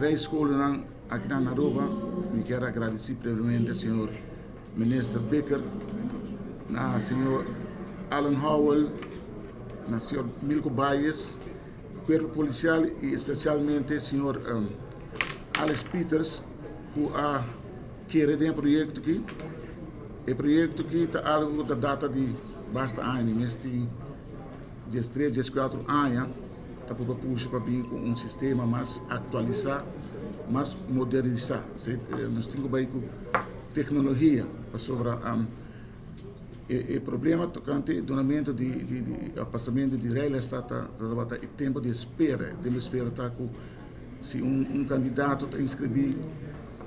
Rijschoolnan aki na Aruba, mi kier a gradici previamente señor Minister Bikker, na señor Alan Howell, na señor Milko Bayes, Cuerpo Policial y especialmente señor Alex Pieters cu a kere den e proyecto aki. E proyecto aki ta algo cu ta data di basta aña, mi mes tin 13, 14 aña ta purba pusha pa bin cu un sistema mas actualisa, mas modernisa. Nos tin cu bay cu tecnologia pasobra e problema tocante dunamento di pasamento di rijles ta tabata e tempo di espera. E tempo di espera ta cu si un candidato ta inscribi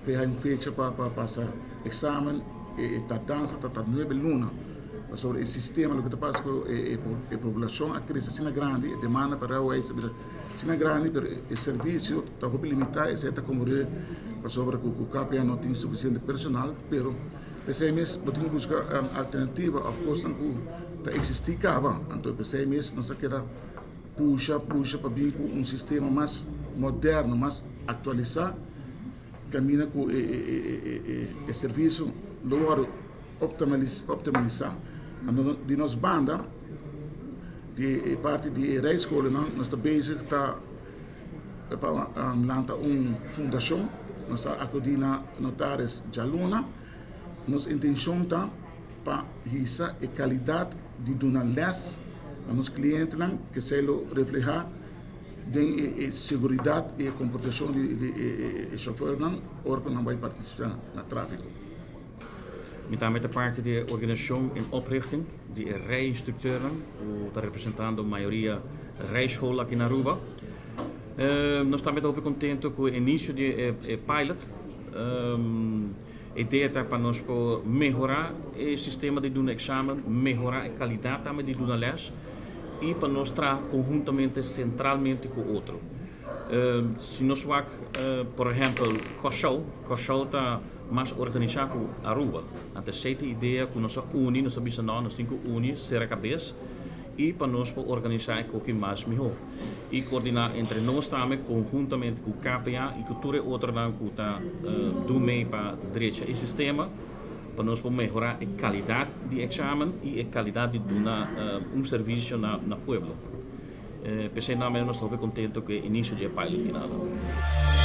pa e hay un fecha pa pasa examen e tardansa ta 9 luna. Pasobra e sistema loke ta pasa ku e poblacion a crece asina grandi, e demanda pa rijbewijs a bira asina grandi, pero e servicio ta hopi limita, esei ta konkuré pasobra ku KPN no tin suficiente personal, pero p'esei mes bo tin ku buska alternativa òf kosnan ku ta eksistí kaba. Anto p'esei mes nos a keda pusha pusha pa bin ku un sistema mas moderno, mas aktualisá, kaminda ku e servisio lo wòrdu optimalisá. Anto di nos banda, di e parti di e rijscholennan, nos ta bezig ta pa lanta un fundashon. Nos a akudí na notaris djaluna. Nos intenshon ta pa hisa e kalidat di duna lès na nos klientenan, kesei lo reflehá den e seguridat i e komportashon di e shofèrnan ora ku nan bai partisipá na tráfiko. Mi tambe ta parti di e organisacion en oprichting di e rijinstructeurnan cu ta representando mayoria rijschool aki na Aruba. Nos tambe ta hopi contento cu e inicio di e pilot. E idea ta pa nos por mehora e sistema di duna examen, mehora e calidad tambe di duna les y pa nos traha conhuntamente centralmente cu otro. Si nos wak por ehempel Corsou, Corsou ta mas organisá ku Aruba. Anto esei ta e idea ku nos a uni, nos a bisa no, nos tin ku uni, sera kabes i pa nos por organisá e koki mas mihó. I koordiná entre nos tambe konhuntamente ku KPA i ku tur e otronan ku ta dun mee pa drecha e sistema pa nos por mehorá e kalidat di eksamen i e kalidat di duna un servisio na pueblo. P'esei nan nos ta hopi kontento ku e inisio di e pilot kina.